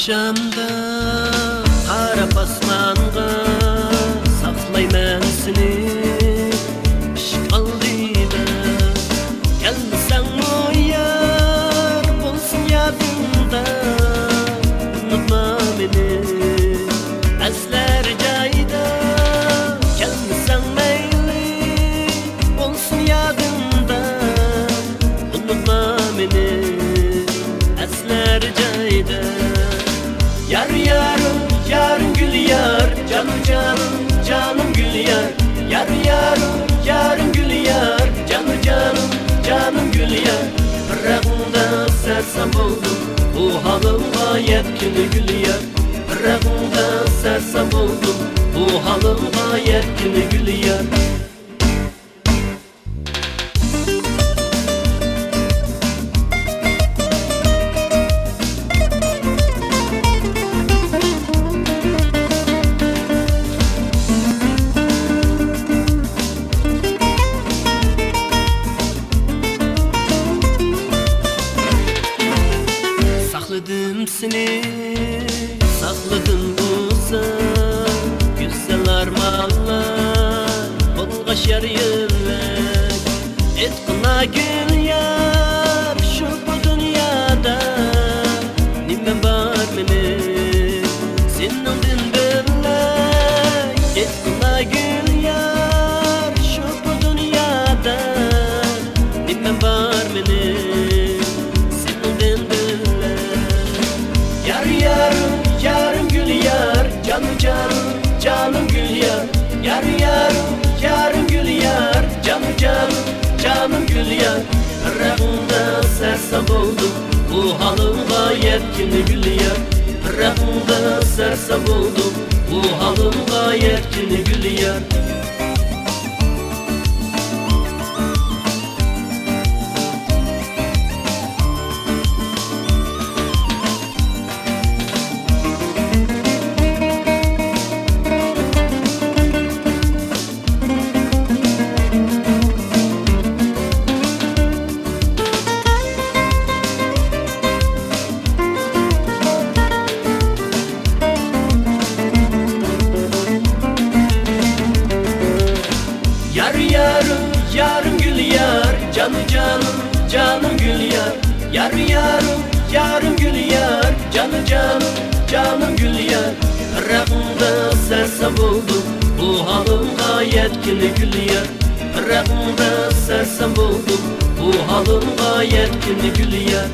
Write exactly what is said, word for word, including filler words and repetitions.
ئاخشامدا قارا ئاسمانغا ساقلايمەن سېنى ئىشىك ئالدىدا. كەلمىسەڭمۇ يار بولسۇن يادىڭدا، ئۇنتۇما مېنى ئەسلەر جايىدا. كەلمىسەڭ مەيلى بولسۇن يادىڭدا، ئۇنتۇما مېنى ئەسلەر جايىدا. يار يارىم، يارىم گۈل يار، جانىم جانىم، جانىم گۈل يار. يار يارىم، يارىم گۈل يار، جانىم جانىم، جانىم گۈل يار. پىراقىڭدا سەرسان بولدۇم، بۇ ھالىمغا يەتكىنى گۈل يار. پىراقىڭدا سەرسان بولدۇم، بۇ ھالىمغا يەتكىنى گۈل يار. ساقلىدىم سېنى، ساقلىدىم ئۇزاق، گۈزەل ئارمانلار بولغاچ يار يۆلەك. ئېيتقىنا گۈل يار، شۇ بۇ دۇنيادا نېمە بار مېنىڭ سېنىڭدىن بۆلەك؟ ئېيتقىنا گۈل يار، شۇ بۇ دۇنيادا نېمە بار مېنىڭ سېنىڭدىن بۆلەك؟ يار يارىم، يارىم گۈل يار، جانىم جانىم، جانىم گۈل يار. يار يارىم، يارىم گۈل يار، جانىم جانىم، جانىم گۈل يار. پىراقىڭدا سەرسان بولدۇم، بۇ ھالىمغا يەتكىنى گۈل يار. پىراقىڭدا سەرسان بولدۇم، بۇ ھالىمغا يەتكىنى گۈل يار. يار يارىم، يارىم گۈل يار، جانىم جانىم، جانىم گۈل يار. يار يارىم، يارىم گۈل يار، جانىم جانىم، جانىم گۈل يار. پىراقىڭدا سەرسان بولدۇم، بۇ ھالىمغا يەتكىنى گۈل يار. پىراقىڭدا سەرسان بولدۇم، بۇ ھالىمغا يەتكىنى گۈل يار.